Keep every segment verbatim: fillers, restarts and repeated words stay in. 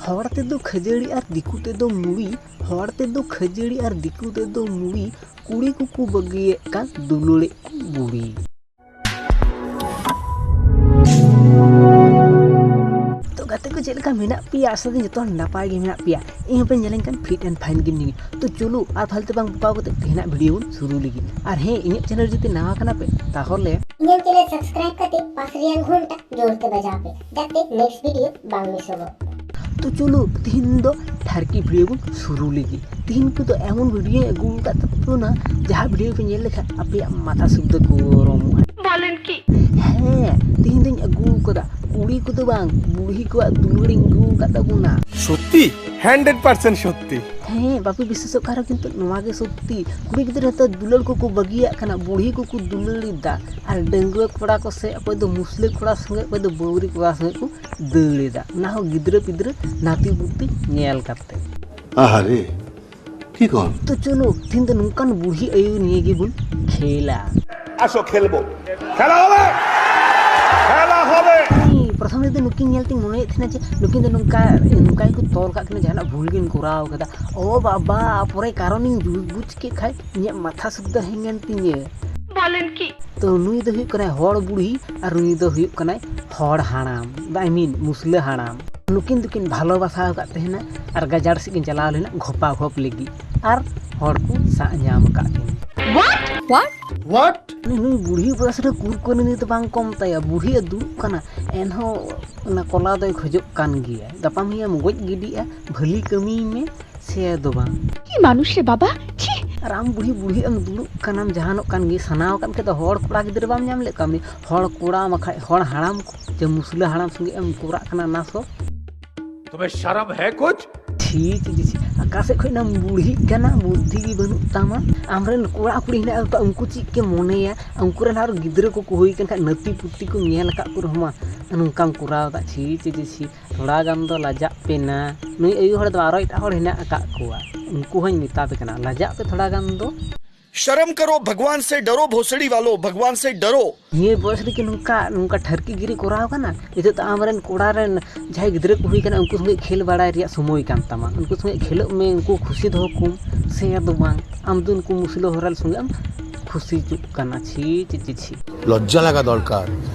ᱦᱚᱲ ᱛᱮᱫᱚ ᱠᱷᱟᱹᱡᱟᱹᱲᱤ ᱟᱨ ᱫᱤᱠᱩ ᱛᱮᱫᱚ ᱢᱩᱲᱤ᱾ ᱦᱚᱲ ᱛᱮᱫᱚ ᱠᱷᱟᱹᱡᱟᱹᱲᱤ ᱟᱨ ᱫᱤᱠᱩ ᱛᱮᱫᱚ ᱢᱩᱲᱤ᱾ ᱠᱩᱲᱤ ᱠᱚᱠᱚ ᱵᱟᱹᱜᱤᱭᱮᱫ ᱠᱟᱱ ᱫᱩᱞᱟᱹᱲᱮᱫ ᱠᱚ ᱵᱩᱲᱤ᱾ ᱛᱚ ᱜᱟᱛᱮ ᱠᱚ, ᱪᱮᱫ ᱞᱮᱠᱟ ᱢᱮᱱᱟᱜ ᱯᱮᱭᱟ? ᱟᱥᱟ ᱫᱚ ᱡᱚᱛᱚ ᱦᱚᱲ ᱱᱟᱯᱟᱭ ᱜᱮ ᱢᱮᱱᱟᱜ ᱯᱮᱭᱟ᱾ ᱤᱧ ᱦᱚᱸᱯᱮ ᱧᱮᱞᱮᱧ ᱠᱟᱱ fit and fine ᱜᱮ ᱢᱤᱱᱟᱹᱧᱟ᱾ ᱛᱚ ᱪᱚᱞᱚ, ᱟᱨ ᱯᱷᱟᱞᱛᱩ ᱵᱟᱝ ᱵᱚᱠᱟᱣ ᱠᱟᱛᱮ ᱛᱮᱦᱮᱧᱟᱜ video ᱵᱚᱱ ᱥᱩᱨᱩ ᱞᱮᱜᱮ᱾ ᱟᱨ ᱦᱮᱸ, ᱤᱧᱟᱹᱜ channel ᱡᱩᱫᱤ ᱱᱟᱣᱟ ᱠᱟᱱᱟ ᱯᱮ, ᱛᱟᱦᱚᱞᱮ ᱤᱧᱟᱹᱜ channel subscribe ᱠᱟᱛᱮ ᱯᱟᱥ ᱨᱮᱭᱟᱜ ᱜᱷᱚᱱᱴᱟ ᱡᱳᱨ ᱛᱮ ᱵᱟᱡᱟᱣ ᱯᱮ, ᱡᱟᱛᱮ next video ᱵᱟᱝ ᱢᱤᱥᱚᱜᱚᱜ᱾ ᱛᱚ ᱪᱚᱞᱚ, ᱛᱤᱦᱤᱧ ᱫᱚ ᱴᱷᱟᱨᱠᱤ video ᱵᱚᱱ ᱥᱩᱨᱩ ᱞᱮᱜᱮ᱾ ᱛᱤᱦᱤᱧ ᱠᱚᱫᱚ ᱮᱢᱚᱱ video ᱟᱹᱜᱩ ᱟᱠᱟᱫ ᱛᱟᱵᱚᱱᱟ, ᱡᱟᱦᱟᱸ video ᱯᱮ ᱧᱮᱞ ᱞᱮᱠᱷᱟᱱ ᱟᱯᱮᱭᱟᱜ ᱢᱟᱛᱷᱟ ᱥᱩᱫᱽᱫᱷᱟᱹ ᱜᱚᱨᱚᱢᱚᱜᱼᱟ᱾ ᱵᱚᱞᱮᱱ ᱠᱤ? ᱦᱮᱸ, ᱛᱤᱦᱤᱧ ᱫᱚᱧ ᱟᱹᱜᱩ ᱟᱠᱟᱫᱟ, ᱠᱩᱲᱤ ᱠᱚᱫᱚ ᱵᱟᱝ, ᱵᱩᱲᱦᱤ ᱠᱚᱣᱟᱜ ᱫᱩᱞᱟᱹᱲᱤᱧ ᱟᱹᱜᱩ ᱟᱠᱟᱫ ᱛᱟᱵᱚᱱᱟ᱾ ᱥᱚᱛᱛᱤ? ᱦᱟᱱᱰᱨᱮᱰ ᱯᱟᱨᱥᱮᱱᱴ ᱥᱚᱛᱛᱤ᱾ ᱦᱮᱸ, ᱵᱟᱯᱮ ᱵᱤᱥᱣᱟᱥᱚᱜ ᱠᱟᱱ ᱨᱮᱦᱚᱸ ᱠᱤᱱᱛᱩ ᱱᱚᱣᱟ ᱜᱮ ᱥᱚᱛᱛᱤ᱾ ᱠᱩᱲᱤ ᱜᱤᱫᱽᱨᱟᱹ ᱱᱮᱛᱟᱨ ᱫᱩᱞᱟᱹᱲ ᱠᱚᱠᱚ ᱵᱟᱹᱜᱤᱭᱟᱜ ᱠᱟᱱᱟ, ᱵᱩᱲᱦᱤ ᱠᱚᱠᱚ ᱫᱩᱞᱟᱹᱲ ᱮᱫᱟ᱾ ᱟᱨ ᱰᱟᱺᱜᱩᱣᱟᱹ ᱠᱚᱲᱟ ᱠᱚ ᱥᱮ ᱚᱠᱚᱭ ᱫᱚ ᱢᱩᱥᱞᱟᱹ ᱠᱚᱲᱟ ᱥᱚᱸᱜᱮ, ᱚᱠᱚᱭ ᱫᱚ ᱵᱟᱹᱣᱨᱤ ᱠᱚᱲᱟ ᱥᱚᱸᱜᱮ ᱠᱚ ᱫᱟᱹᱲ ᱮᱫᱟ, ᱚᱱᱟ ᱦᱚᱸ ᱜᱤᱫᱽᱨᱟᱹ ᱯᱤᱫᱽᱨᱟᱹ ᱱᱟᱹᱛᱤ ᱯᱩᱛᱤ ᱧᱮᱞ ᱠᱟᱛᱮ᱾ ᱟᱦᱟᱨᱮ, ᱴᱷᱤᱠ ᱚᱱ᱾ ᱛᱚ ᱪᱚᱞᱚ, ᱛᱤᱦᱤᱧ ᱫᱚ ᱱᱚᱝᱠᱟᱱ ᱵᱩᱲᱦᱤ ᱟᱭᱳ ᱱᱤᱭᱮ ᱜᱮᱵᱚᱱ ᱠᱷᱮᱞᱟ᱾ আসো খেলবো, খেলা হবে, খেলা হবে। ᱦᱮᱸ, ᱯᱨᱚᱛᱷᱚᱢ ᱨᱮᱫᱚ ᱱᱩᱠᱤᱱ ᱧᱮᱞ ᱛᱤᱧ ᱢᱚᱱᱮᱭᱮᱫ ᱛᱟᱦᱮᱱᱟ ᱡᱮ ᱱᱩᱠᱤᱱ ᱫᱚ ᱱᱚᱝᱠᱟ, ᱱᱚᱝᱠᱟ ᱜᱮᱠᱚ ᱛᱚᱞ ᱠᱟᱜ ᱠᱤᱱᱟ, ᱡᱟᱦᱟᱱᱟᱜ ᱵᱷᱩᱞ ᱠᱤᱱ ᱠᱚᱨᱟᱣ ᱠᱟᱫᱟ᱾ ᱳ ᱵᱟᱵᱟ, ᱯᱚᱨᱮ ᱠᱟᱨᱚᱱᱤᱧ ᱵᱩᱡᱽ, ᱵᱩᱡᱽ ᱠᱮᱫ ᱠᱷᱟᱡ ᱤᱧᱟᱹᱜ ᱢᱟᱛᱷᱟ ᱥᱩᱫᱽᱫᱷᱟᱹ ᱦᱮᱡ ᱮᱱ ᱛᱤᱧᱟᱹ᱾ ᱵᱚᱞᱮᱱ ᱠᱤ? ᱛᱚ ᱱᱩᱭ ᱫᱚ ᱦᱩᱭᱩᱜ ᱠᱟᱱᱟᱭ ᱦᱚᱲ ᱵᱩᱲᱦᱤ ᱟᱨ ᱱᱩᱭ ᱫᱚ ᱦᱩᱭᱩᱜ ᱠᱟᱱᱟᱭ ᱦᱚᱲ ᱦᱟᱲᱟᱢ, I mean ᱢᱩᱥᱞᱟᱹ ᱦᱟᱲᱟᱢ᱾ ᱱᱩᱠᱤᱱ ᱫᱚᱠᱤᱱ ᱵᱷᱟᱞᱚᱵᱟᱥᱟ ᱟᱠᱟᱫ ᱛᱟᱦᱮᱱᱟ ᱟᱨ ᱜᱟᱡᱟᱲ ᱥᱮᱫ ᱠᱤᱱ ᱪᱟᱞᱟᱣ ᱞᱮᱱᱟ ᱜᱷᱚᱯᱟ ᱜᱷᱚᱯ ᱞᱟᱹᱜᱤᱫ, ᱟᱨ ᱦᱚᱲ ᱠᱚ ᱥᱟᱵ ᱧᱟᱢ ᱟᱠᱟᱫ ᱠᱤᱱᱟ᱾ What? ᱩᱱᱤ, ᱱᱩᱭ ᱵᱩᱲᱦᱤ ᱵᱚᱭᱚᱥ ᱨᱮ ᱠᱩᱨᱠᱩᱨᱤᱱᱤ ᱫᱚ ᱵᱟᱝ ᱠᱚᱢ ᱛᱟᱭᱟ, ᱵᱩᱲᱦᱤ ᱮ ᱫᱩᱲᱩᱵ ᱠᱟᱱᱟ, ᱮᱱᱦᱚᱸ ᱚᱱᱟ ᱠᱚᱞᱟ ᱫᱚᱭ ᱠᱷᱚᱡᱚᱜ ᱠᱟᱱ ᱜᱮᱭᱟ᱾ ᱜᱟᱯᱟ ᱢᱮᱭᱟᱝ ᱜᱚᱡ ᱜᱤᱰᱤᱜᱼᱟ, ᱵᱷᱟᱹᱞᱤ ᱠᱟᱹᱢᱤᱭ ᱢᱮ, ᱥᱮ ᱫᱚ ᱵᱟᱝ᱾ ᱠᱤ ᱢᱟᱱᱩᱥ ᱨᱮ ᱵᱟᱵᱟ, ᱪᱷᱤ! ᱟᱨ ᱟᱢ ᱵᱩᱲᱦᱤ, ᱵᱩᱲᱦᱤ ᱮᱢ ᱫᱩᱲᱩᱵ ᱠᱟᱱᱟᱢ, ᱡᱟᱦᱟᱱᱚᱜ ᱠᱟᱱ ᱜᱮ, ᱥᱟᱱᱟᱣ ᱟᱠᱟᱫ ᱢᱮᱠᱷᱟᱱ ᱫᱚ ᱦᱚᱲ ᱠᱚᱲᱟ ᱜᱤᱫᱽᱨᱟᱹ ᱵᱟᱢ ᱧᱟᱢ ᱞᱮᱫ ᱠᱚᱣᱟ, ᱩᱱᱤ ᱦᱚᱲ ᱠᱚᱲᱟ ᱵᱟᱠᱷᱟᱡ ᱦᱚᱲ ᱦᱟᱲᱟᱢ ᱠᱚ, ᱡᱮ ᱢᱩᱥᱞᱟᱹ ᱦᱟᱲᱟᱢ ᱥᱚᱸᱜᱮ ᱮᱢ ᱠᱚᱨᱟᱜ ᱠᱟᱱᱟ, ᱚᱱᱟ ᱥᱚ᱾ तुम्हें शर्म है कुछ? ᱪᱷᱤ, ᱪᱷᱤ, ᱪᱷᱤ, ᱪᱷᱤ᱾ ᱚᱠᱟ ᱥᱮᱫ ᱠᱷᱚᱱ ᱮᱢ ᱵᱩᱲᱦᱤᱜ ᱠᱟᱱᱟ, ᱵᱩᱫᱽᱫᱷᱤ ᱜᱮ ᱵᱟᱹᱱᱩᱜ ᱛᱟᱢᱟ᱾ ᱟᱢᱨᱮᱱ ᱠᱚᱲᱟ ᱠᱩᱲᱤ ᱦᱮᱱᱟᱜ ᱠᱚᱣᱟ, ᱩᱱᱠᱩ ᱪᱮᱫ ᱠᱚ ᱢᱚᱱᱮᱭᱟ? ᱩᱱᱠᱩ ᱨᱮᱱ ᱟᱨᱚ ᱜᱤᱫᱽᱨᱟᱹ ᱠᱚᱠᱚ ᱦᱩᱭ ᱠᱟᱱ ᱠᱷᱟᱱ, ᱱᱟᱹᱛᱤ ᱯᱩᱛᱤ ᱠᱚ ᱧᱮᱞ ᱟᱠᱟᱫ ᱠᱚ ᱨᱮᱦᱚᱸ ᱢᱟ, ᱱᱚᱝᱠᱟᱢ ᱠᱚᱨᱟᱣ ᱮᱫᱟ᱾ ᱪᱷᱤ, ᱪᱷᱤ, ᱪᱷᱤ, ᱪᱷᱤ᱾ ᱛᱷᱚᱲᱟ ᱜᱟᱱ ᱫᱚ ᱞᱟᱡᱟᱜ ᱯᱮ ᱱᱟ᱾ ᱱᱩᱭ ᱟᱭᱳ ᱦᱚᱲ ᱫᱚ ᱟᱨᱚ ᱮᱴᱟᱜ ᱦᱚᱲ ᱦᱮᱱᱟᱜ ᱟᱠᱟᱫ ᱠᱚᱣᱟ, ᱩᱱᱠᱩ ᱦᱚᱸᱧ ᱢᱮᱛᱟ ᱯᱮ ᱠᱟᱱᱟ, ᱞᱟᱡᱟᱜ ᱯᱮ ᱛᱷᱚᱲᱟ ᱜᱟᱱ ᱫᱚ᱾ शर्म करो, भगवान से डरो, भोसड़ी वालों, भगवान से डरो। ᱱᱤᱭᱟᱹ ᱵᱚᱭᱮᱥ ᱨᱮᱜᱮ ᱱᱚᱝᱠᱟ ᱱᱚᱝᱠᱟ ᱴᱷᱟᱹᱨᱠᱤ ᱜᱤᱨᱤ ᱠᱚᱨᱟᱣ ᱠᱟᱱᱟ᱾ ᱱᱤᱛᱚᱜ ᱫᱚ ᱟᱢᱨᱮᱱ ᱠᱚᱲᱟ ᱨᱮᱱ ᱡᱟᱦᱟᱸᱭ ᱜᱤᱫᱽᱨᱟᱹ ᱠᱚ ᱦᱩᱭ ᱠᱟᱱᱟ, ᱩᱱᱠᱩ ᱥᱚᱸᱜᱮ ᱠᱷᱮᱞ ᱵᱟᱲᱟᱭ ᱨᱮᱭᱟᱜ ᱥᱚᱢᱚᱭ ᱠᱟᱱ ᱛᱟᱢᱟ᱾ ᱩᱱᱠᱩ ᱥᱚᱸᱜᱮ ᱠᱷᱮᱞᱳᱜ ᱢᱮ, ᱩᱱᱠᱩ ᱠᱷᱩᱥᱤ ᱫᱚᱦᱚ ᱠᱚᱢ᱾ ᱥᱮ ᱫᱚ ᱵᱟᱝ, ᱟᱢ ᱫᱚ ᱩᱱᱠᱩ ᱢᱩᱥᱞᱟᱹ ᱦᱚᱨᱮᱞ ᱥᱚᱸᱜᱮ ᱮᱢ ᱠᱷᱩᱥᱤ ᱦᱚᱪᱚᱜ ᱠᱟᱱᱟ᱾ ᱪᱷᱤ ᱪᱷᱤ ᱪᱷᱤ ᱪᱷᱤ᱾ লজ্জা লাগা দরকার।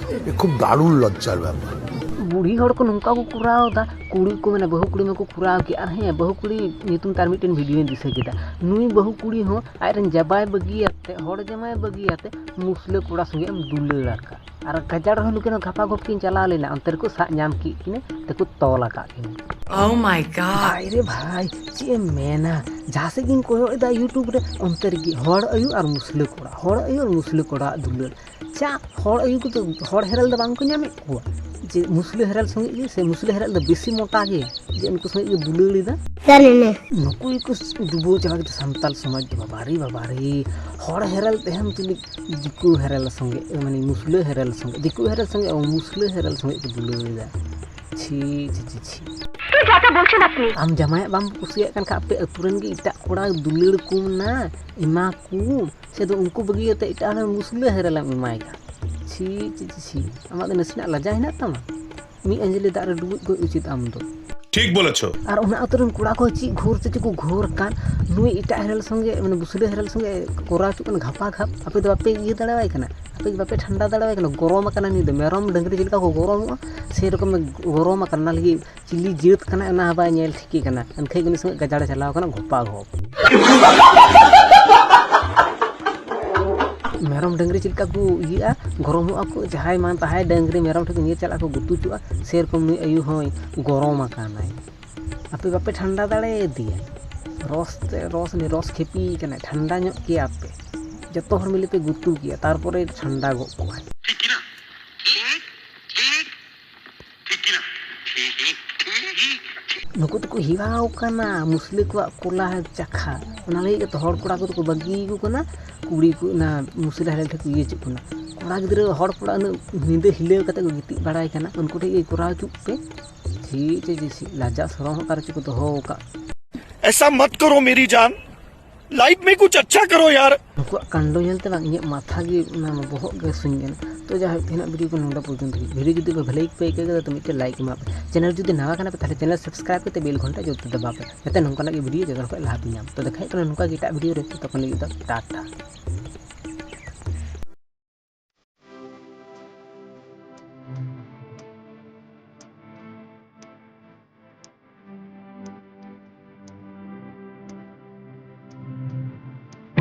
এ খুব দারুণ লজ্জার ব্যাপার। ᱵᱩᱲᱦᱤ ᱦᱚᱲ ᱠᱚ ᱱᱚᱝᱠᱟ ᱠᱚ ᱠᱚᱨᱟᱣ ᱮᱫᱟ᱾ ᱠᱩᱲᱤ ᱠᱚ ᱢᱮᱱᱟ, ᱵᱟᱹᱦᱩ ᱠᱩᱲᱤ ᱢᱟᱠᱚ ᱠᱚᱨᱟᱣ ᱜᱮ᱾ ᱟᱨ ᱦᱮᱸ, ᱵᱟᱹᱦᱩ ᱠᱩᱲᱤ ᱧᱩᱛᱩᱢ ᱛᱮ ᱟᱨ ᱢᱤᱫᱴᱮᱱ ᱵᱷᱤᱰᱤᱭᱳᱧ ᱫᱤᱥᱟᱹ ᱠᱮᱫᱟ᱾ ᱱᱩᱭ ᱵᱟᱹᱦᱩ ᱠᱩᱲᱤ ᱦᱚᱸ ᱟᱡᱨᱮᱱ ᱡᱟᱵᱟᱭ ᱵᱟᱹᱜᱤᱭᱟᱛᱮ, ᱦᱚᱲ ᱡᱟᱢᱟᱭ ᱵᱟᱹᱜᱤᱭᱟᱛᱮ ᱢᱩᱥᱞᱟᱹ ᱠᱚᱲᱟ ᱥᱚᱸᱜᱮ ᱮᱢ ᱫᱩᱞᱟᱹᱲ ᱟᱠᱟᱫ᱾ ᱟᱨ ᱜᱟᱡᱟᱲ ᱨᱮᱦᱚᱸ ᱱᱩᱠᱤᱱ ᱦᱚᱸ ᱜᱷᱟᱯᱟ ᱜᱷᱚᱯ ᱠᱤᱱ ᱪᱟᱞᱟᱣ ᱞᱮᱱᱟ, ᱚᱱᱛᱮ ᱨᱮᱠᱚ ᱥᱟᱵ ᱧᱟᱢ ᱠᱮᱫ ᱠᱤᱱᱟ, ᱛᱮᱠᱚ ᱛᱚᱞ ᱟᱠᱟᱫ ᱠᱤᱱᱟ᱾ Oh my god. ᱵᱷᱟᱭ ᱨᱮ ᱵᱷᱟᱭ, ᱪᱮᱫ ᱮᱢ ᱢᱮᱱᱟ, ᱡᱟᱦᱟᱸ ᱥᱮᱫ ᱜᱤᱧ ᱠᱚᱭᱚᱜ ᱮᱫᱟ YouTube ᱨᱮ, ᱚᱱᱛᱮ ᱨᱮᱜᱮ ᱦᱚᱲ ᱟᱭᱩ ᱟᱨ ᱢᱩᱥᱞᱟᱹ ᱠᱚᱲᱟ, ᱦᱚᱲ ᱟᱭᱩ ᱟᱨ ᱢᱩᱥᱞᱟᱹ ᱠᱚᱲᱟᱣᱟᱜ ᱫᱩᱞᱟᱹᱲ᱾ ᱪᱟ, ᱦᱚᱲ ᱟᱭᱩ ᱠᱚᱫᱚ ᱦᱚᱲ ᱦᱮᱨᱮᱞ ᱫᱚ ᱵᱟᱝ ᱠᱚ ᱧᱟᱢᱮᱫ ᱠᱚᱣᱟ, ᱡᱮ ᱢᱩᱥᱞᱟᱹ ᱦᱮᱨᱮᱞ ᱥᱚᱸᱜᱮ ᱜᱮ, ᱥᱮ ᱢᱩᱥᱞᱟᱹ ᱦᱮᱨᱮᱞ ᱫᱚ ᱵᱮᱥᱤ ᱢᱚᱴᱟ ᱜᱮᱭᱟ, ᱡᱮ ᱩᱱᱠᱩ ᱥᱚᱸᱜᱮ ᱜᱮ ᱫᱩᱞᱟᱹᱲ ᱮᱫᱟ᱾ ᱱᱩᱠᱩ ᱜᱮᱠᱚ ᱰᱩᱵᱟᱹᱣ ᱪᱟᱵᱟ ᱠᱮᱫᱟ ᱥᱟᱱᱛᱟᱞ ᱥᱚᱢᱟᱡᱽ ᱫᱚ᱾ ᱵᱟᱵᱟᱨᱮ ᱵᱟᱵᱟᱨᱮ, ᱦᱚᱲ ᱦᱮᱨᱮᱞ ᱛᱟᱦᱮᱱ ᱛᱩᱞᱩᱡ ᱫᱤᱠᱩ ᱦᱮᱨᱮᱞ ᱥᱚᱸᱜᱮ, ᱢᱟᱱᱮ ᱢᱩᱥᱞᱟᱹ ᱦᱮᱨᱮᱞ ᱥᱚᱸᱜᱮ, ᱫᱤᱠᱩ ᱦᱮᱨᱮᱞ ᱥᱚᱸᱜᱮ ᱢᱩᱥᱞᱟᱹ ᱦᱮᱨᱮᱞ ᱥᱚᱸᱜᱮ ᱠᱚ ᱫᱩᱞᱟᱹᱲ ᱮᱫᱟ᱾ ᱪᱷᱤ ᱪᱷᱤ ᱪᱷᱤ ᱪᱷᱤ᱾ ᱟᱢ ᱡᱟᱢᱟᱭᱟᱜ ᱵᱟᱢ ᱠᱩᱥᱤᱭᱟᱜ ᱠᱟᱱ ᱠᱷᱟᱱ, ᱟᱯᱮ ᱟᱹᱛᱩ ᱨᱮᱱ ᱜᱮ ᱮᱴᱟᱜ ᱠᱚᱲᱟ ᱫᱩᱞᱟᱹᱲ ᱠᱚᱢ ᱱᱟ, ᱮᱢᱟ ᱠᱚᱢ᱾ ᱥᱮ ᱫᱚ ᱩᱱᱠᱩ ᱵᱟᱹᱜᱤᱭᱟᱛᱮ ᱮᱴᱟᱜ ᱦᱚᱲ ᱢᱩᱥᱞᱟᱹ ᱦᱮᱨᱮᱞ ᱮᱢ ᱮᱢᱟᱭ ᱠᱟᱱ᱾ ᱪᱷᱤ ᱪᱷᱤ ᱪᱷᱤ ᱪᱷᱤ᱾ ᱟᱢᱟᱜ ᱫᱚ ᱱᱟᱥᱮᱱᱟᱜ ᱞᱟᱡᱟ ᱦᱮᱱᱟᱜ ᱛᱟᱢᱟ? ᱢᱤᱫ ᱟᱸᱡᱞᱤ ᱫᱟᱜ ᱨᱮ ᱰᱩᱵᱩᱡ ᱜᱚᱡ ᱩᱪᱤᱛ ᱟᱢ ᱫᱚ᱾ ठीक बोलेছো। ᱟᱨ ᱚᱱᱟ ᱟᱹᱛᱩ ᱨᱮᱱ ᱠᱚᱲᱟ ᱠᱚ ᱪᱮᱫ ᱜᱷᱳᱨ ᱛᱮ ᱪᱚ ᱠᱚ ᱜᱷᱳᱨ ᱠᱟᱱ, ᱱᱩᱭ ᱮᱴᱟᱜ ᱦᱮᱨᱮᱞ ᱥᱚᱸᱜᱮ, ᱢᱟᱱᱮ ᱢᱩᱥᱞᱟᱹ ᱦᱮᱨᱮᱞ ᱥᱚᱸᱜᱮ ᱠᱚᱨᱟᱣ ᱦᱚᱪᱚᱜ ᱠᱟᱱᱟ ᱜᱷᱟᱯᱟ ᱜᱷᱟᱯ᱾ ᱟᱯᱮ ᱫᱚ ᱵᱟᱯᱮ ᱤᱭᱟᱹ ᱫᱟᱲᱮᱣᱟᱭ ᱠᱟᱱᱟ, ᱟᱯᱮ ᱫᱚ ᱵᱟᱯᱮ ᱴᱷᱟᱱᱰᱟ ᱫᱟᱲᱮᱣᱟᱭ ᱠᱟᱱᱟ᱾ ᱜᱚᱨᱚᱢ ᱟᱠᱟᱱᱟ ᱱᱩᱭ ᱫᱚ, ᱢᱮᱨᱚᱢ ᱰᱟᱹᱝᱨᱤ ᱪᱮᱫ ᱞᱮᱠᱟ ᱠᱚ ᱜᱚᱨᱚᱢᱚᱜᱼᱟ, ᱥᱮᱨᱚᱠᱚᱢ ᱜᱚᱨᱚᱢ ᱟᱠᱟᱱᱟ᱾ ᱚᱱᱟ ᱞᱟᱹᱜᱤᱫ ᱪᱤᱞᱤ ᱡᱟᱹᱛ ᱠᱟᱱᱟᱭ ᱚᱱᱟ ᱦᱚᱸ ᱵᱟᱭ ᱧᱮᱞ ᱴᱷᱤᱠᱮ ᱠᱟᱱᱟ᱾ ᱮᱱᱠᱷᱟᱡ ᱜᱮ ᱩᱱᱤ ᱥᱚᱸᱜᱮ ᱜᱟᱡᱟᱲᱮ ᱪᱟᱞᱟᱣ ᱠᱟᱱᱟ ᱜᱷᱚᱯᱟ ᱜᱷᱚᱯ᱾ ᱢᱮᱨᱚᱢ ᱰᱟᱹᱝᱨᱤ ᱪᱮᱫ ᱞᱮᱠᱟ ᱠᱚ ᱤᱭᱟᱹᱜᱼᱟ, ᱜᱚᱨᱚᱢᱚᱜᱼᱟ ᱠᱚ, ᱡᱟᱦᱟᱸᱭ ᱢᱟᱱ ᱛᱟᱦᱟᱸᱭ ᱰᱟᱹᱝᱨᱤ ᱢᱮᱨᱚᱢ ᱴᱷᱮᱱ ᱠᱚ ᱧᱤᱨ ᱪᱟᱞᱟᱜ ᱠᱚ ᱜᱩᱛᱩᱪᱚᱜᱼᱟ, ᱥᱮᱨᱚᱠᱚᱢ ᱱᱩᱭ ᱟᱭᱩ ᱦᱚᱸᱭ ᱜᱚᱨᱚᱢ ᱟᱠᱟᱱᱟᱭ᱾ ᱟᱯᱮ ᱵᱟᱯᱮ ᱴᱷᱟᱱᱰᱟ ᱫᱟᱲᱮᱭᱟᱫᱮᱭᱟ, ᱨᱚᱥ ᱛᱮ ᱨᱚᱥ ᱱᱩᱭ ᱨᱚᱥ ᱠᱷᱮᱯᱤ ᱠᱟᱱᱟᱭ, ᱴᱷᱟᱱᱰᱟ ᱧᱚᱜ ᱠᱮᱭᱟ ᱯᱮ, ᱡᱚᱛᱚ ᱦᱚᱲ ᱢᱤᱞᱮ ᱯᱮ ᱜᱩᱛᱩ ᱠᱮᱭᱟ, ᱛᱟᱨᱯᱚᱨᱮ ᱴᱷᱟᱱᱰᱟ ᱜᱚᱜ ᱠᱚᱜᱼᱟᱭ᱾ ᱱᱩᱠᱩ ᱫᱚᱠᱚ ᱦᱮᱣᱟᱣ ᱠᱟᱱᱟ ᱢᱩᱥᱞᱟᱹ ᱠᱚᱣᱟᱜ ᱠᱚᱞᱟ ᱪᱟᱠᱷᱟ, ᱚᱱᱟ ᱞᱟᱹᱜᱤᱫ ᱜᱮᱛᱚ ᱦᱚᱲ ᱠᱚᱲᱟ ᱠᱚᱫᱚ ᱠᱚ ᱵᱟᱹᱜᱤ ᱟᱠᱚ ᱠᱟᱱᱟ, ᱠᱩᱲᱤ ᱠᱚ ᱚᱱᱟ ᱢᱩᱥᱞᱟᱹ ᱦᱮᱨᱮᱞ ᱴᱷᱮᱱ ᱠᱚ ᱤᱭᱟᱹ ᱦᱚᱪᱚᱜ ᱠᱟᱱᱟ᱾ ᱠᱚᱲᱟ ᱜᱤᱫᱽᱨᱟᱹ ᱦᱚᱲ ᱠᱚᱲᱟ ᱩᱱᱟᱹᱜ ᱧᱤᱫᱟᱹ ᱦᱤᱞᱟᱹᱣ ᱠᱟᱛᱮ ᱠᱚ ᱜᱤᱛᱤᱡ ᱵᱟᱲᱟᱭ ᱠᱟᱱᱟ, ᱩᱱᱠᱩ ᱴᱷᱮᱱ ᱜᱮ ᱠᱚᱨᱟᱣ ᱦᱚᱪᱚᱜ ᱯᱮ᱾ ᱪᱷᱤ ᱪᱷᱤ ᱪᱷᱤ ᱪᱷᱤ, ᱞᱟᱡᱟ ᱥᱚᱨᱚᱢ ᱦᱚᱸ ᱚᱠᱟ ᱨᱮᱪᱚ ᱠᱚ ᱫᱚᱦᱚ ᱟᱠᱟᱫ᱾ ऐसा मत करो मेरी जान। लाइफ में कुछ अच्छा करो यार। ᱱᱩᱠᱩᱣᱟᱜ ᱠᱟᱱᱰᱚ ᱧᱮᱞᱛᱮ ᱵᱟᱝ, ᱤᱧᱟᱹᱜ ᱢᱟᱛᱷᱟ ᱜᱮ ᱚᱱᱟ ᱵᱚᱦᱚᱜ ᱜᱮ ᱦᱟᱹᱥᱩᱧ ᱠᱟᱱᱟ᱾ ᱛᱚ ᱡᱟᱭᱦᱳᱠ, ᱛᱮᱦᱮᱧᱟᱜ ᱵᱷᱤᱰᱤᱭᱳ ᱠᱚ ᱱᱚᱰᱮ ᱯᱚᱨᱡᱚᱱᱛᱚ ᱜᱮ᱾ ᱵᱷᱤᱰᱤᱭᱳ ᱡᱩᱫᱤ ᱯᱮ ᱵᱷᱟᱹᱞᱤ ᱜᱮᱯᱮ ᱟᱹᱭᱠᱟᱹᱣ ᱠᱮᱫᱟ, ᱛᱚ ᱢᱤᱫᱴᱮᱱ ᱞᱟᱭᱤᱠ ᱮᱢᱟ ᱯᱮ᱾ ᱪᱮᱱᱮᱞ ᱡᱩᱫᱤ ᱱᱟᱣᱟ ᱠᱟᱱᱟ ᱯᱮ, ᱛᱟᱦᱚᱞᱮ ᱪᱮᱱᱮᱞ ᱥᱟᱵᱥᱠᱨᱟᱭᱤᱵ ᱠᱟᱛᱮ ᱵᱮᱞ ᱜᱷᱚᱱᱴᱟ ᱡᱚᱛᱚ ᱫᱟᱵᱟᱣ ᱯᱮ, ᱡᱟᱛᱮ ᱱᱚᱝᱠᱟᱱᱟᱜ ᱜᱮ ᱵᱷᱤᱰᱤᱭᱳ ᱡᱚᱛᱚ ᱦᱚᱲ ᱠᱷᱚᱱ ᱞᱟᱦᱟ ᱯᱮ ᱧᱟᱢ᱾ ᱛᱚ ᱫᱮᱠᱷᱟ ᱦᱩᱭᱩᱜ ᱠᱟᱱᱟ ᱱᱚᱝᱠᱟ ᱜᱮ ᱮᱴᱟᱜ ᱵᱷᱤᱰᱤᱭᱳ ᱨᱮ᱾ ᱛᱚᱛᱚᱠᱷᱚᱱ ᱞᱟᱹᱜᱤᱫ ᱫᱚ ᱴᱟᱴᱟ᱾